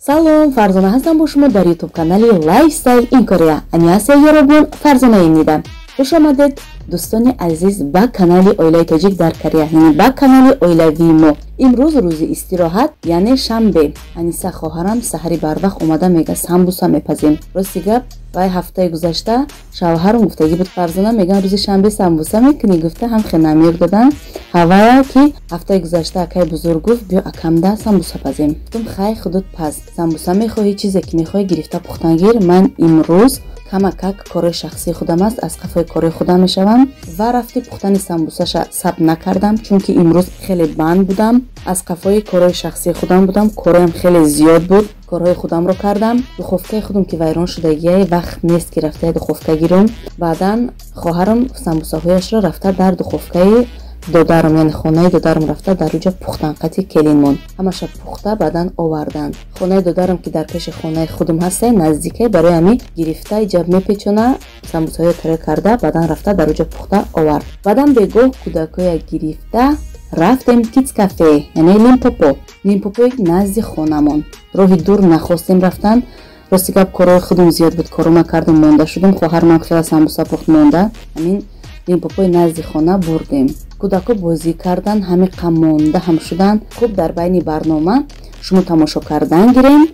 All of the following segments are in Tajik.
Салом, Фарзона ҳастам бо шумо дар YouTube канали Lifestyle in Korea. Аньясео ёробун, Фарзонаимнида. Хуш омадед, дӯстони азиз, ба канали Оилаи Тоҷик дар Корея, яъне ба канали оилавии мо. Имрӯз рӯзи истироҳат, яъне шанбе. Аниса хоҳарам саҳари барвақт омада мега самбуса мепазем. Рости гап, вай ҳафтаи гузашта шавҳарам гуфтагӣ буд, Фарзона меган рӯзи шанбе самбуса мекунӣ, гуфта ҳам хенамир додан. Ҳавая ки ҳафтаи гузашта акай бузург гуфт биё акамда самбуса пазем. Гуфтам хай худут паз, самбуса мехоҳӣ, чизе ки мехоҳӣ гирифта пухтан гир. Ман имрӯз камакак кори шахсии худам аст, аз қафои кори худам мешавам ва рафти пухтани самбусаша сабт накардам, чунки имрӯз хеле банд будам, аз қафои корҳои шахсии худам будам, корҳоям хеле зиёд буд, корҳои худамро кардам. Духовкаи худам ки вайрон шудагиай, вақт нест ки рафта духовка гирам. Баъдан хоҳарам самбусаҳояшро рафта дар духовкаи додарам, яъне хонаи додарам рафта дар уҷа пухтан, қати келинмон ҳамаша пухта баъдан овардан. Хонаи додарам ки дар пеши хонаи худам ҳастай, наздикай, барои ҳами гирифта иҷаб мепечона, самбусаҳоя тайёр карда баъдан рафта дар уҷа пухта овард. Баъдан бегоҳ кӯдакоя гирифта рафтем кидс кафе, яъне Лимпопо. Лимпопои назди хонамон. Роҳи дур нахостем рафтан. Рости гап, корҳои худам зиёд буд, корома кардам, монда шудам. Хоҳарман хела самбуса пухт, монда. Ҳамин Лимпопои назди хона бурдем. Кӯдако бозӣ кардан, ҳамиқа монда ҳам шуданд. Хуб, дар байни барнома шумо тамошо кардан гирем,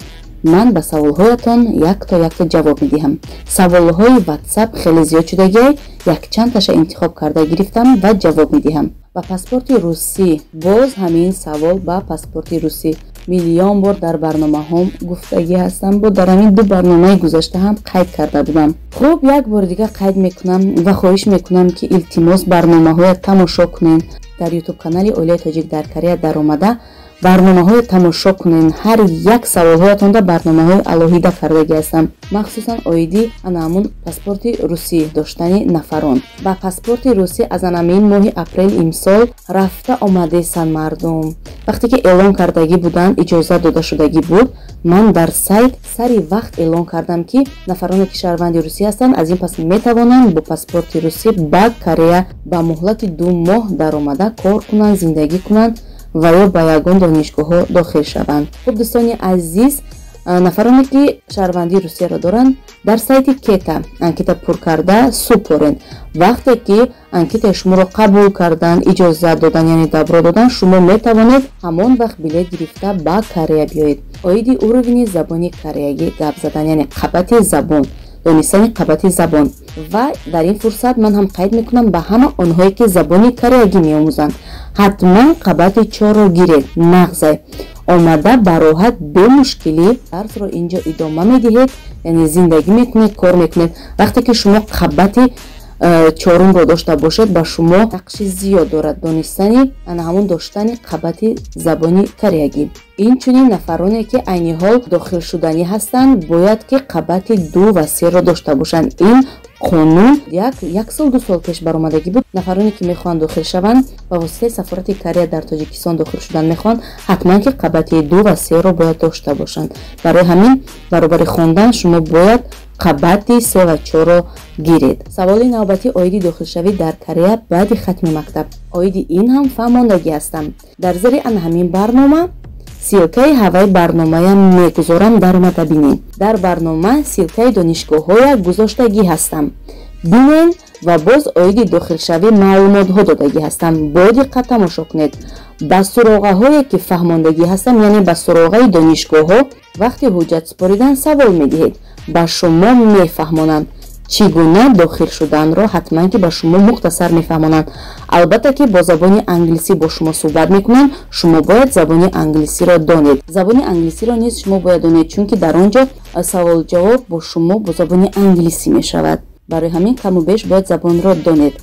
ман ба саволҳоятон якто якто ҷавоб медиҳам. Саволҳои WhatsApp хеле зиёд шудагиай, якчандташа интихоб карда гирифтам ва ҷавоб медиҳам. Ба паспорти русӣ боз ҳамин савол, ба паспорти русӣ миллион бор дар барномаҳом гуфтагӣ ҳастам, бо дар ҳамин ду барномаи гузашта ҳам қайд карда будам. Хуб, як бори дигар қайд мекунам ва хоҳиш мекунам ки илтимос барномаҳоя тамошо кунед. Дар YouTube канали Оилаи Тоҷик дар Корея даромада барномаҳоя тамошо кунед. Ҳар як саволҳоятонда барномаҳои алоҳида кардагӣ ҳастам, махсусан оиди ана ҳамун паспорти русӣ доштани нафарон. Ба паспорти русӣ аз анамин моҳи апрел имсол рафта омадесан мардум. Вақте ки эълон кардагӣ буданд, иҷозат дода шудагӣ буд, ман дар сайт сари вақт эълон кардам ки нафароне ки шаҳрванди русӣ ҳастанд аз ин пас метавонанд бо паспорти русӣ ба Корея ба муҳлати 2 моҳ даромада кор кунанд, зиндагӣ кунанд ва ё ба ягон донишгоҳҳо дохил шаванд. Хуб, дӯстони азиз, нафароне ки шаҳрвандии Русияро доранд, дар сайти Кета анкета пур карда супоред. Вақте ки анкетаи шуморо қабул кардан, иҷозат додан, яъне добро додан, шумо метавонед ҳамон вақт билет гирифта ба Корея биёед. Оиди уровни забони кореягӣ гап задан, яъне қабати забон, донистани қабати забон. Ва дар ин фурсат ман ҳам қайд мекунам ба ҳама онҳое ки забони кореягӣ меомӯзанд, ҳатман қабати 4-ро гиред, нағзай омада бароҳат бемушкилӣ дарсро инҷо идома медиҳед, яъне зиндагӣ мекунед, кор мекунед. Вақте ки шумо қабати 4-ро дошта бошед, ба шумо нақши зиёд дорад донистани ана ҳамон доштани қабати забони кореягӣ. Инчунин нафароне ки айни ҳол дохил шуданӣ ҳастанд, бояд ки қабати 2 ва 3-ро дошта бошанд. Ин қонун як сол 2 сол пеш баромадагӣ буд. Нафароне ки мехоҳанд дохил шаванд, ба воситаи сафорати Корея дар Тоҷикистон дохил шудан мехоҳанд, ҳатман ки қабати 2 ва 3-ро бояд дошта бошанд. Барои ҳамин баробари хондан шумо бояд қабати 3 ва 4-ро гиред. Саволи навбатӣ оиди дохилшавӣ дар Корея баъди хатми мактаб. Оиди ин ҳам фаҳмондагӣ ҳастам. Дар зери ана ҳамин барнома ссилкаи ҳаваи барномаям мегузорам, даромада бинед. Дар барнома ссилкаи донишгоҳҳоя гузоштагӣ ҳастам, бинен ва боз оиди дохилшавӣ маълумотҳо додагӣ ҳастам. Бо диққат тамошо кунед. Ба суроғаҳое ки фаҳмондагӣ ҳастам, яъне ба суроғаи донишгоҳҳо вақти ҳуҷҷат супоридан савол медиҳед, ба шумо мефаҳмонанд чӣ гуна дохил шуданро, ҳатман ки ба шумо мухтасар мефаҳмонанд. Албатта ки бо забони англисӣ бо шумо суҳбат мекунанд, шумо бояд забони англисиро донед. Забони англисиро низ шумо бояд донед, чунки дар он ҷо савол-ҷавоб бо шумо бо забони англисӣ мешавад. Барои ҳамин каму беш бояд забонро донед.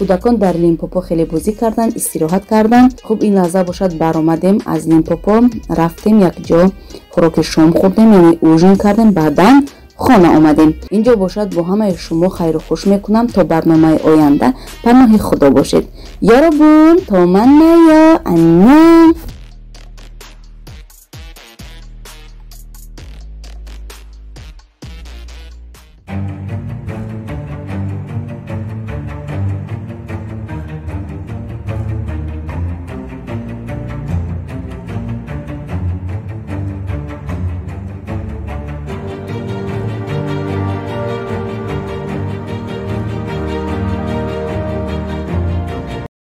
Кӯдакон дар Лимпопо хеле бозӣ карданд, истироҳат карданд. Хуб, ин лаҳза бошад, баромадем аз Лимпопо, рафтем як ҷо, хӯроки шом хӯрдем, яъне ужин кардем, баъдан хона омадем. Инҷо бошад, бо ҳамаи шумо хайру хуш мекунам. То барномаи оянда паноҳи Худо бошед. Ёробун, то 만나요. 안녕.